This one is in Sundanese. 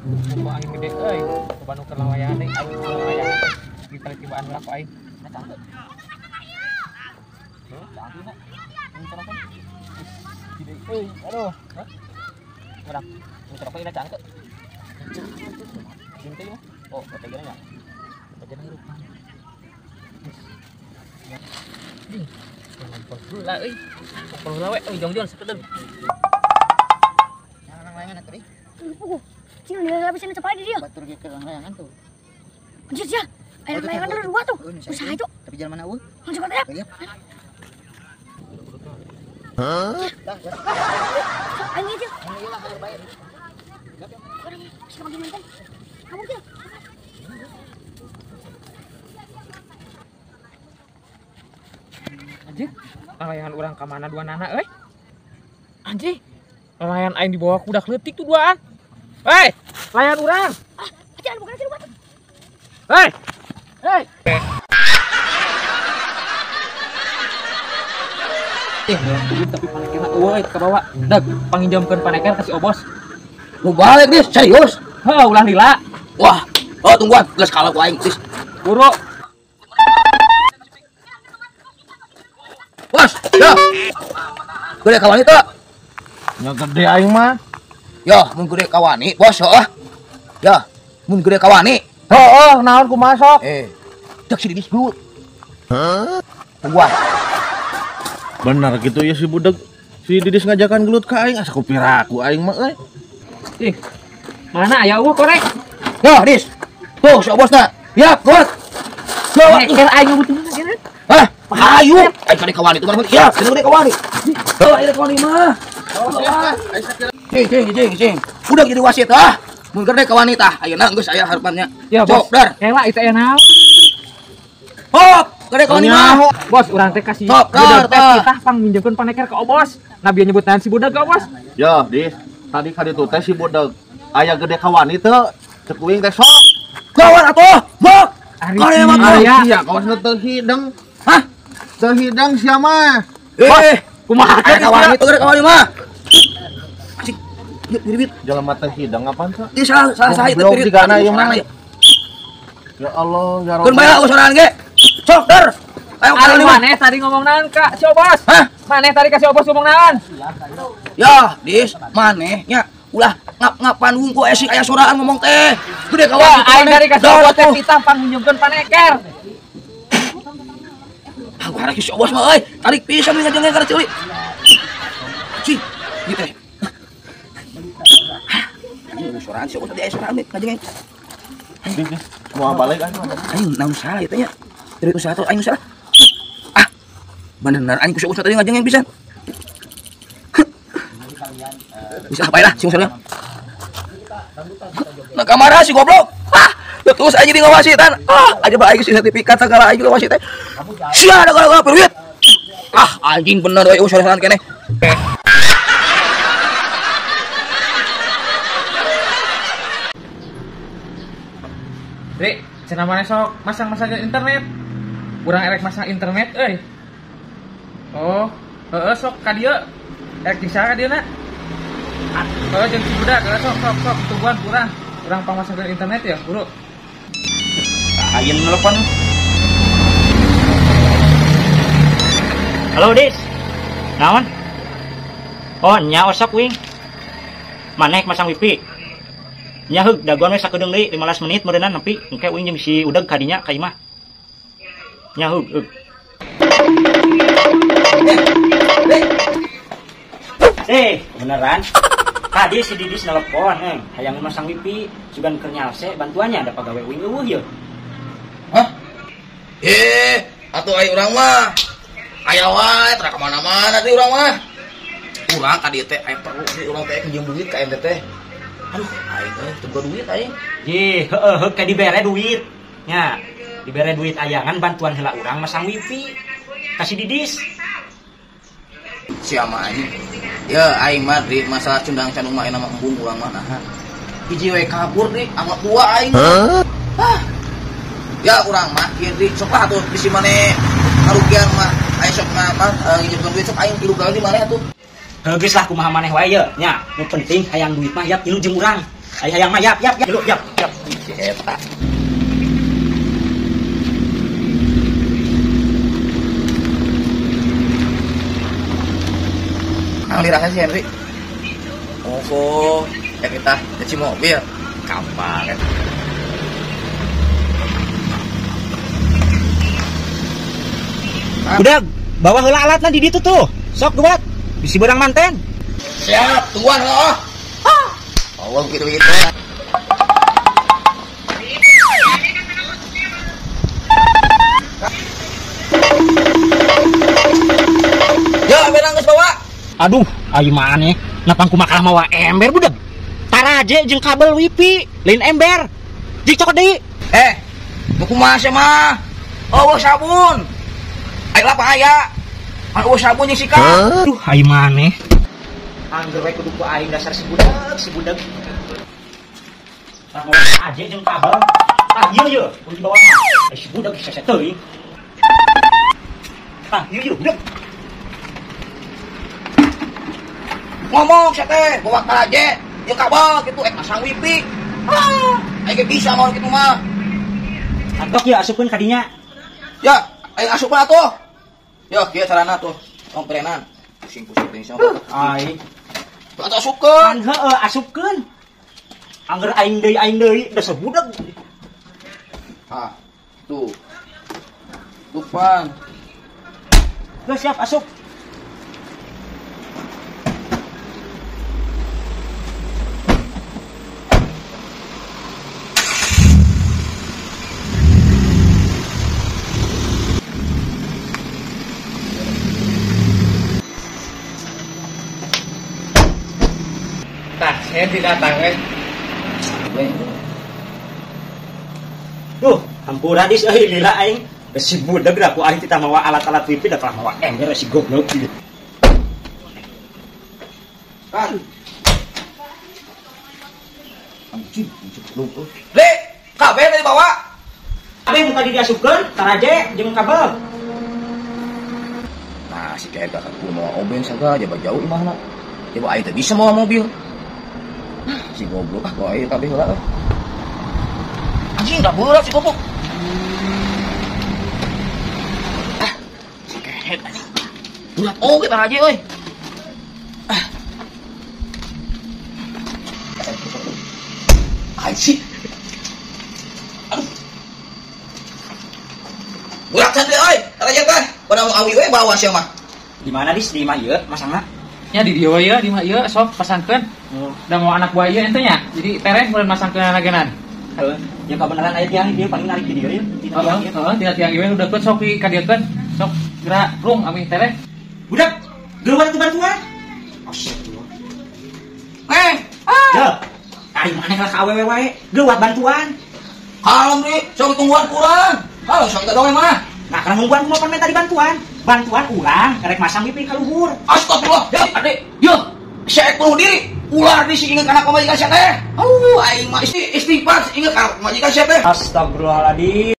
Loba angin gede euy, loba nu keur lawayan deui, aing lawayan. Di tibaan heula ku aing. Nah, cangkeut. Heuh, cangkeut na. Ini corokan. Gede euy, aduh. Hah? Urang, ini corokan ina cangkeut. Jeung teh mah. Oh, bategeuna nya. Bategeuna hirup. Ding. Ngompol heula euy. Ngompol heula we euy, jongjon sakedeung. Jangan layangan atuh ih. Puguh. Cing dia bisa cepat di dia. Batur ge keur layangan tuh. Anjir sia. Ayo layangan dulu dua tuh. Usaha itu. Tapi jalan mana eueuh? Langsung ke Iya. Hah? Ayo aja. Ayo lah ayo bae. Orang siapa gimana kan? Kamu dia. Anjir, layangan urang ka mana dua nana euy? Anjir, layangan aing dibawa kuda leutik tuh duaan. Hei, layan urang. Ah, jangan bukan sih lupa. Hei. Hei. Duit tapi panekerna eueuh ka bawa. Dag, panginjamkeun paneker ka si Obos. Mau balik nih, serius? Heuh, ulah lila. Wah, oh tungguan, geus kalah ku aing, sis. Buru. Bos, ya. Gede kawani teu? Nya gede aing mah. Ya, mun gede kawani, bos, heuh. Ya, mun gede kawani. Heuh, naon kumaha sok? Cek si Didis dulu. Hah? Tungguan. Bener gitu ya si budeg. Si Didis ngajakan gelut ka aing, asa kupiraku aing mah euy. Ih. Mana aya eueuh korek? Ya, Dis. Tuh si Obosna. Ya, gelut. Paneker aing butuhna kira. Hah? Ayo, aing gede kawani tuh mah. Ya, gede kawani. Heuh, aing kawani mah. Cing, cing, cing, cing. Udah jadi wasit ah. Mun gede kawani tah, ayeuna geus aya harapannya. Ya, bos. Sok, dar. Kela itu aya naon? Hop, gede kawani mah. Bos, urang teh kasih Sok, dar, budak teh kita pang minjemkeun paneker ka Obos. Nah, bieu nyebutan si budak ka Obos. Ya, Dis. Tadi ka ditu teh si budak aya gede kawani teu. Cek uing teh sok. Kawan atuh, bok. Ari Kare mah tuh. Sia kawas teu hideng. Hah? Teu hideng sia mah. Eh, kumaha aya kawani teu gede kawani mah. Asik. Yuk, diribit. Jelema teh hideng apaan teh? Ih, salah salah saha itu Goblok pirit. digana ieu mah. Ya Allah, ya Keun Rabbi. bae lah sorangan ge. Sok, dar. Ayo Ari kawani mah. maneh tadi ngomong naon ka si Obos? Hah? Maneh tadi ka si Obos ngomong naon? Ya, Dis, maneh nya ulah ngap-ngapan wungku esi aya soraan ngomong teh. Gede Ya, kawani aing tadi ka si Dar Obos teh atuh. kita pang minjemkeun paneker. Ah, harap si Obos mah euy, tarik pisan we ngajengeng kana ceuli. Cing, ieu teh. Hah, anjing soraan si Obos tadi aya soraan ngajengeng. Dis, Dis. Mau balik aing mah. Aing naon salah ieu teh nya? Dari usaha tuh aing salah. Ah, bener aing ku si Obos tadi ngajengeng pisan. Bisa apa lah, si Obos. Nah, kamara si goblok. Ah, terus aing jadi ngawasitan. Ah, aja bae aing si sertifikat segala aing juga wasit teh. Sia ada gara-gara peluit. Ah, anjing bener euy usaha keneh. Ri, cenah maneh sok masang-masang internet. Urang erek masang internet euy. Oh, heeh sok ka dieu. Erek jeung saha ka dieu na? Heeh jeung si budak, heeh sok sok sok tungguan urang. Urang pangmasangkeun internet ya, buru. Ayeuna nelpon. Halo, Dis. Naon? Oh, nya osok wing. Maneh masang wifi. Nya heug dagoan we sakedeung deui 15 menit meureunna nepi engke uing jeung si Udeg ka dinya ka imah. Nya heug heug. Beneran. Tadi si Didis nelpon, hayang masang wifi, sugan keur nyalse bantuannya ada pagawe uing eueuh yeuh. Hah? Atuh ai urang mah. Aya wae tara ka mana-mana teh urang mah. Urang ka dieu teh aya perlu sih urang teh minjem duit ka ente teh. Aduh, aing euy teu boga duit aing. Jih, heueuh heug ka dibere duit. Nya, dibere duit ayangan bantuan heula urang masang wifi. Kasih Didis. Sia mah anjing. Ya aing mah di masalah cundang-candung mah ayeuna mah embung urang mah naha. Hiji we kabur di ama dua aing. Hah. Ya urang mah kieu di sok lah atuh bisi maneh karugian mah aing sok ngapa nginjemkeun duit sok aing tilu kali di maneh atuh. Heuh geus lah kumaha maneh wae ye nya. Nu penting hayang duit mah yap tilu jeung urang. Ai hayang mah yap yap yap yap yap. Si eta. Kang dirasa si Henry. Oh, ya kita cuci mobil. Gampang kan. Udah, bawa heula alatna di ditu tuh. Sok gebat. Bisi beurang manten. Siap, tungguan heula. Ah. Allah gitu-gitu. Ya, beurang geus bawa. Aduh, ayo maneh, napang kumaha kalah mawa ember budak. Taraje jeung kabel wifi, lain ember. Jik cokot deui. Eh, nu kumaha sia mah? Eueuh sabun. Ayo lah aya. Eueuh sabun jeung sikat. Aduh, ayo maneh. Angger we kudu ku aing dasar si budak, si budak. Tah mawa aje jeung kabel. Tah ieu ye, kudu dibawa mah. Si budak sese teuing. Tah ieu ye budak. Ngomong sia teh, bawa taraje jeung kabel kitu ek masang wifi. Ah, aing ge bisa mau kitu mah. Antok ya asupkeun ka dinya. Ya, aing asupkeun atuh. Yo, kieu carana tuh. Tong perenan. Pusing-pusing teh sama. Aing. Atuh asupkeun. Kan heueuh asupkeun. Angger aing deui dasar budak. Ah, tuh. Tuh pan. Geus siap asup. Tah, saya tidak datang eh. Duh, hampura dis euy lila aing. Si budak da ku aing titah mawa alat-alat wifi da kalah mawa ember si goblok ieu. Kan. Anjing, goblok. Le, kabeh tadi bawa. Kabeh nu tadi diasupkeun, taraje jeung kabel. Nah, si kayak kakak ku mawa obeng sagala jaba jauh imahna. Coba aing teh bisa mawa mobil. Si goblok ah, bawa air kabeh heula. Anjing da berat si goblok. Ah, si kehet anjing. Berat oge tah aja euy. Ah. Anjing. Aduh. Berat can euy, tah teh. Pada mau awi we bawa sia mah. Di mana dis di imah ieu masangna? Nya di dieu we di imah ieu sok pasangkeun. Da mau anak buah ieu ente nya. Jadi tereh mun masangkeun anagenan. Heeh. Ya kabeneran aya tiang ieu paling narik di dieu ieu. Heeh, heeh, tina tiang ieu nu deukeut sok di kadieukeun. Sok gerak rung ami tereh. Budak, geuwat atuh bantuan. Astagfirullah. Eh, ah. Ya. Ari maneh lah ka awewe wae, geuwat bantuan. Kalem nih, sok tungguan kurang. Kalau sok kita dongeng mah. Nah, karena nungguan kumaha pan minta dibantuan. Bantuan urang rek masang wifi ka luhur. Astagfirullah. Ya, ade. Yo, saya bunuh diri. Ular di sini inget kana pamajikan sia teh. Aduh, aing mah istighfar inget kana pamajikan sia teh. Astagfirullahaladzim.